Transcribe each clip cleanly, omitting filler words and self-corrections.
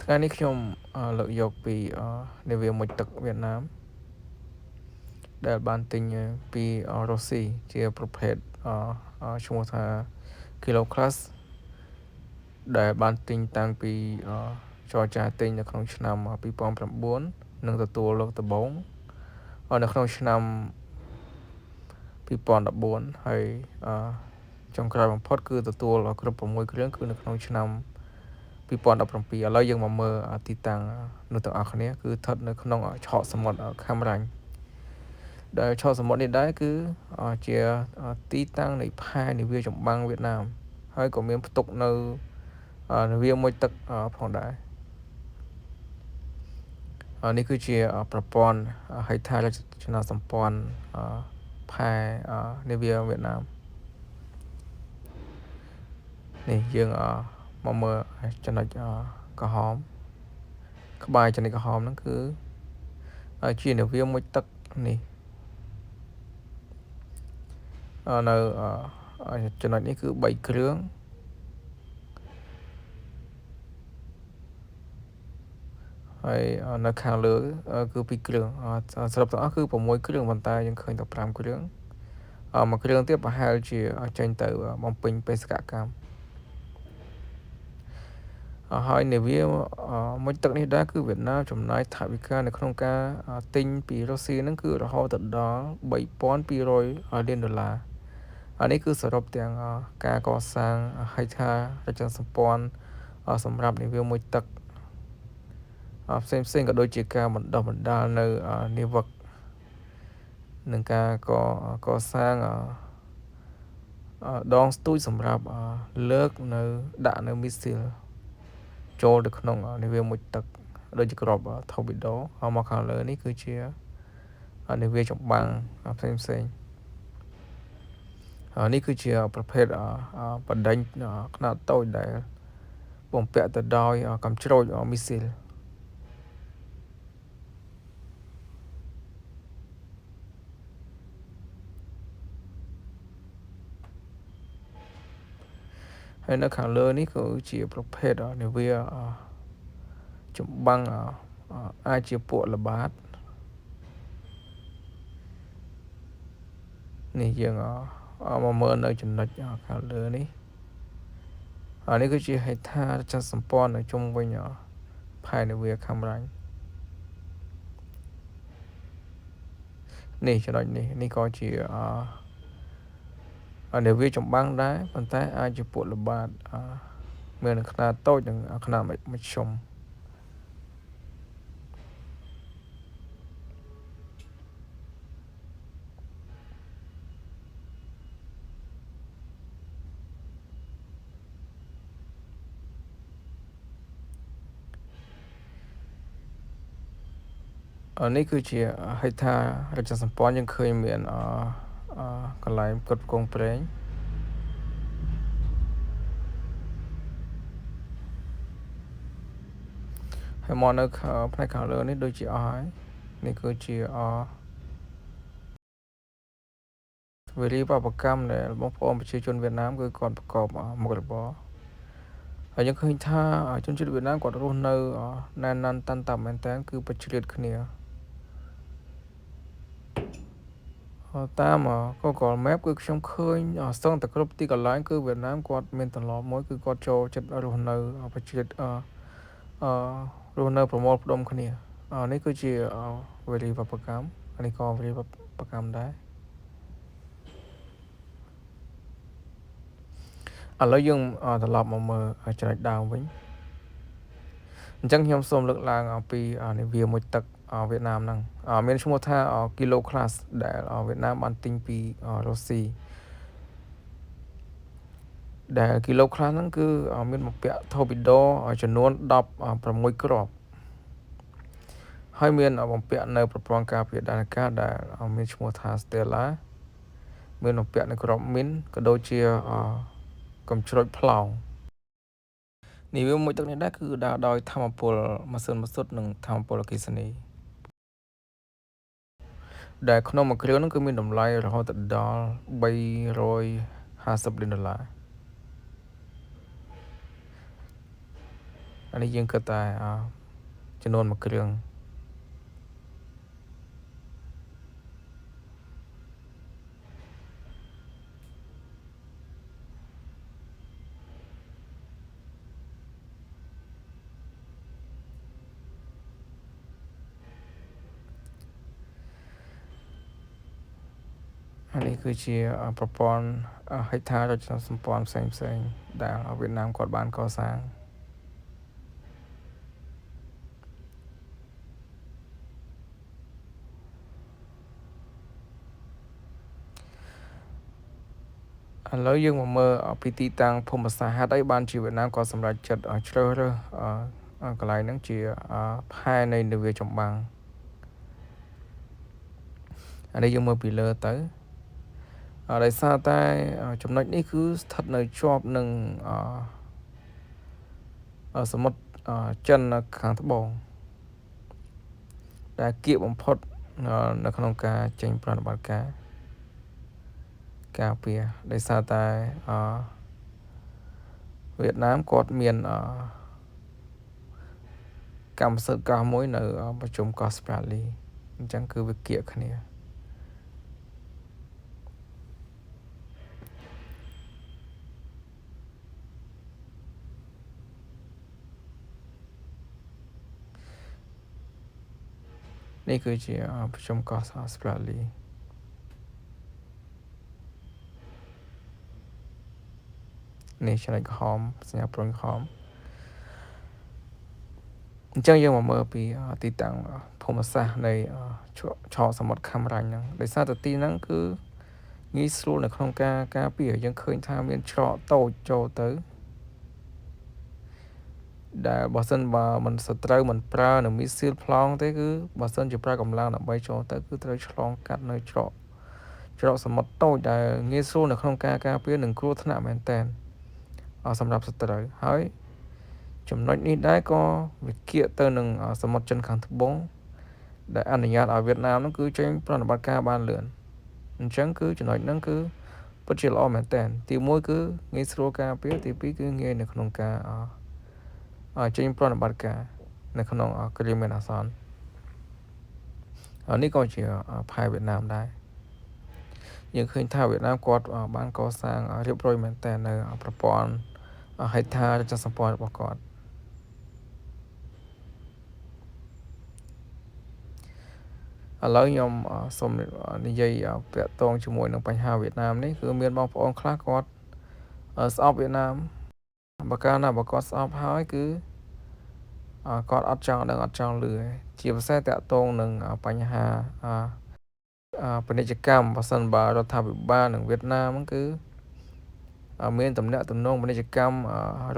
ថ្ងៃនេះខ្ញុំលើកយកពីនាវាមុជទឹកវៀតណាមដែលបានទិញពីរុស្ស៊ីជាប្រភេទឈ្មោះថា Kilo Class ដែលបានទិញតាំងពីចរចាទិញនៅក្នុងឆ្នាំ2009និងទទួលលើកដំបូងនៅក្នុងឆ្នាំ2014ហើយចុងក្រោយបំផុតគឺទទួលគ្រប់6គ្រឿងគឺនៅក្នុងឆ្នាំ2017ឥឡូវយើងមកមើលទីតាំងនោះទាំងអស់គ្នាគឺស្ថិតនៅក្នុងឆកសមុទ្រខាំរ៉ាញ់ដែលឆកសមុទ្រនេះដែរគឺជាទីតាំងនៃផែនាវាចម្បាំងវៀតណាមហើយក៏មានផ្ទុកនៅនាវាមុជទឹកផងដែរនេះគឺជាប្រព័ន្ធហេដ្ឋារចនាសម្ព័ន្ធផែនាវាវៀតណាមនេះយើងមកមើលចំណុចក្រហមក្បែរចំណុចក្រហមហ្នឹងគឺជានាវាមុជទឹកនេះនៅចំណុចនេះគឺ3គ្រឿងហើយនៅខាងលើគឺ2គ្រឿងសរុបទាំងអស់គឺ6គ្រឿងប៉ុន្តែយើងឃើញតែ5គ្រឿងមួយគ្រឿងទៀតប្រហែលជាចេញទៅបំពេញបេសកកម្មហើយនាវាមុជទឹកនេះដែរគឺវៀតណាមចំណាយថវិកានៅក្នុងការទិញពីរុស្ស៊ីហ្នឹងគឺរហូតដល់3200លានដុល្លារអានេះគឺសរុបទាំងការកសាងហេដ្ឋារចនាសម្ព័ន្ធសម្រាប់នាវាមុជទឹកផ្សេងផ្សេងក៏ដូចជាការបណ្ដុះបណ្ដាលនៅនាវិកនិងការកសាងដងស្ទូចសម្រាប់លើកនៅដាក់នៅមីស៊ីលចូលទៅក្នុងនាវាមុជទឹកដូចជាគ្រាប់ថូប៊ីដូហើយមកខាងលើនេះគឺជានាវាចម្បាំងផ្សេងផ្សេងនេះគឺជាប្រភេទបណ្ដេញខ្នាតតូចដែលបំពាក់ទៅដោយកាំជ្រួចមីស៊ីលហើយនៅខាងលើនេះគឺជាប្រភេទនាវាចម្បាំងអាចជាពួកល្បាតនេះយើងមកមើលនៅចំណុចខាងលើនេះនេះគឺជាហេដ្ឋារចនាសម្ព័ន្ធនៅជុំវិញផែនាវាខាំរ៉ាញ់នេះចំណុចនេះនេះក៏ជានាវាចម្បាំងដែរប៉ុន្តែអាចជាពួកល្បាតមានខ្នាតតូចនិងខ្នាតមធ្យមនេះគឺជាហេដ្ឋារចនាសម្ព័ន្ធយើងឃើញមានកន្លែងផ្គត់ផ្គង់ប្រេងហើយមកនៅផ្នែកខាងលើនេះដូចជាអស់ហើយនេះគឺជាវិរិយបកម្មដែលបងប្អូនប្រជាជនវៀតណាមគឺគាត់ប្រកបមុខរបរហើយយើងឃើញថាជនជាតិវៀតណាមគាត់រស់នៅណែនណាន់តាន់តាប់មែនតើគឺប្រជ្រៀតគ្នាតាម Google Map គឺខ្ញុំឃើញស្ទើរតែគ្រប់ទីកន្លែងគឺវៀតណាមគាត់មានទម្លាប់មួយគឺគាត់ចូលចិត្តរស់នៅប្រជ្រៀតអឺរស់នៅប្រមូលផ្ដុំគ្នានេះគឺជាវិរិយបកម្មនេះក៏វិរិយបកម្មដែរឥឡូវយើងត្រឡប់មកមើលចំណុចដើមវិញអញ្ចឹងខ្ញុំសូមលើកឡើងអំពីនាវាមុជទឹកវៀតណាមហ្នឹងមានឈ្មោះថា Kilo Class ដែលវៀតណាមបានទិញពីរុស្ស៊ីដែល Kilo Class ហ្នឹងគឺមានបំពាក់ torpedo ចំនួន16គ្រាប់ហើយមានបំពាក់នៅប្រព័ន្ធការពារដែនអាកាសដែលមានឈ្មោះថា Stella មានបំពាក់នៅគ្រាប់មីនក៏ដូចជាកាំជ្រួចផ្លោងនាវាមុជទឹកនេះដែរគឺដើរដោយធម្មពលម៉ាស៊ីនម៉ាស៊ុតនិងធម្មពលអគ្គិសនីដែលក្នុងមួយគ្រឿងហ្នឹងគឺមានតម្លៃរហូតដល់350លានដុល្លារ អានេះយើងគិតតែចំនួនមួយគ្រឿងអានេះគឺជាប្រព័ន្ធហេដ្ឋារចនាសម្ព័ន្ធផ្សេងផ្សេងដែលវៀតណាមគាត់បានកសាងឥឡូវយើងមកមើលពីទីតាំងភូមិសាស្ត្រហេតុអីបានជាវៀតណាមក៏សម្រេចចិត្តជ្រើសរើសកន្លែងហ្នឹងជាផែនៃនាវាចម្បាំងអានេះយើងមើលពីលើទៅដោយសារតែចំណុចនេះគឺស្ថិតនៅជាប់នឹងសមុទ្រចិននៅខាងត្បូងដែលគៀកបំផុតនៅក្នុងការចេញប្រតិបត្តិការការពារដោយសារតែវៀតណាមគាត់មានកម្មសិទ្ធិកោះមួយនៅប្រជុំកោះស្ប្រាលីអញ្ចឹងគឺវាគៀកគ្នានេះគឺជាប្រជុំកោះស្ប្រាលីនេះចំណុចក្រហមសញ្ញាព្រុនក្រហមអញ្ចឹងយើងមកមើលពីទីតាំងភូមិសាស្ត្រនៃឆកសមុទ្រខេមរាញ់ហ្នឹងដោយសារតែទីហ្នឹងគឺងាយស្រួលនៅក្នុងការការពារយើងឃើញថាមានច្រកតូចចូលទៅដែលបើសិនបើមិនសត្រូវមិនប្រើនៅមីស៊ីលប្លង់ទេគឺបើសិនជាប្រើកម្លាំងដើម្បីចូលទៅគឺត្រូវឆ្លងកាត់នៅច្រកសមុទ្រតូចដែលងាយស្រួលនៅក្នុងការការពារនិងគ្រោះថ្នាក់មែនតើសម្រាប់សត្រូវហើយចំណុចនេះដែរក៏វាគៀកទៅនឹងសមុទ្រចិនខាងត្បូងដែលអនុញ្ញាតឲ្យវៀតណាមនោះគឺចេញប្រតិបត្តិការបានលឿនអញ្ចឹងគឺចំណុចហ្នឹងគឺពិតជាល្អមែនតើទី1គឺងាយស្រួលការពារទី2គឺងាយនៅក្នុងការចេញប្រតិបត្តិការនៅក្នុងគ្រាមានអាសន្ននេះក៏ជាផែវៀតណាមដែរយើងឃើញថាវៀតណាមគាត់បានកសាងរៀបរយមែនតើនៅប្រព័ន្ធហេដ្ឋារចនាសម្ព័ន្ធរបស់គាត់ឥឡូវខ្ញុំសូមនិយាយពាក់ទងជាមួយនឹងបញ្ហាវៀតណាមនេះគឺមានបងប្អូនខ្លះគាត់ស្អប់វៀតណាមបើកាលណាបើគាត់ស្អប់ហើយគឺគាត់អត់ចង់ដឹងអត់ចង់លឺជាពិសេសតាក់ទងនឹងបញ្ហាពាណិជ្ជកម្មបើសិនបើរដ្ឋាភិបាលនិងវៀតណាមហ្នឹងគឺមានតំណែងទំនងពាណិជ្ជកម្ម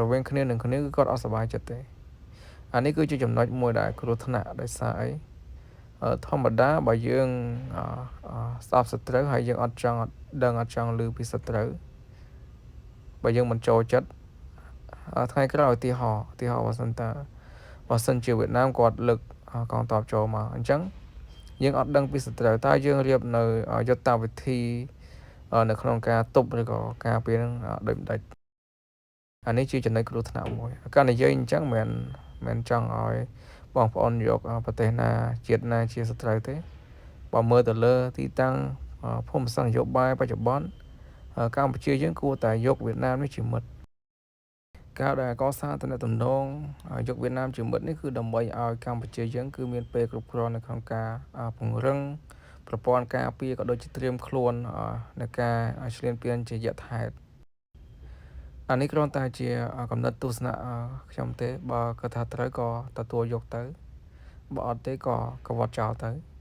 រវាងគ្នានឹងគ្នាគឺគាត់អត់សប្បាយចិត្តទេអានេះគឺជាចំណុចមួយដែលគ្រោះថ្នាក់ដោយសារអីធម្មតាបើយើងស្អប់សត្រូវហើយយើងអត់ចង់ដឹងអត់ចង់ឮពីសត្រូវបើយើងមិនចូលចិត្តថ្ងៃក្រោយឧទាហរណ៍បើសិនជាវៀតណាមគាត់លើកកងទ័ពចូលមកអញ្ចឹងយើងអត់ដឹងពីសត្រូវតើយើងរៀបនៅយុទ្ធវិធីនៅក្នុងការទប់ឬក៏ការពារនឹងដូចម្ដេចអានេះជាចំណុចគ្រោះថ្នាក់មួយការនិយាយអញ្ចឹងមិនមែនចង់ឲ្យបងប្អូនយកប្រទេសណាជាតិណាជាសត្រូវទេបើមើលទៅលើទីតាំងភូមិសាស្ត្រនយោបាយបច្ចុប្បន្នកម្ពុជាយើងគួរតែយកវៀតណាមនេះជាមិត្តការដែលកសាងទំនាក់ទំនងយកវៀតណាមជាមិត្តនេះគឺដើម្បីឲ្យកម្ពុជាយើងគឺមានពេលគ្រប់គ្រាន់នៅក្នុងការពង្រឹងប្រព័ន្ធការពារក៏ដូចជាត្រៀមខ្លួនในការឈ្លានពានជាយថាហេតុអានេះគ្រាន់តែជាកំណត់ទស្សនៈខ្ញុំទេបើគាត់ថាត្រូវក៏ទទួលយកទៅបើអត់ទេក៏កវត្តចោលទៅ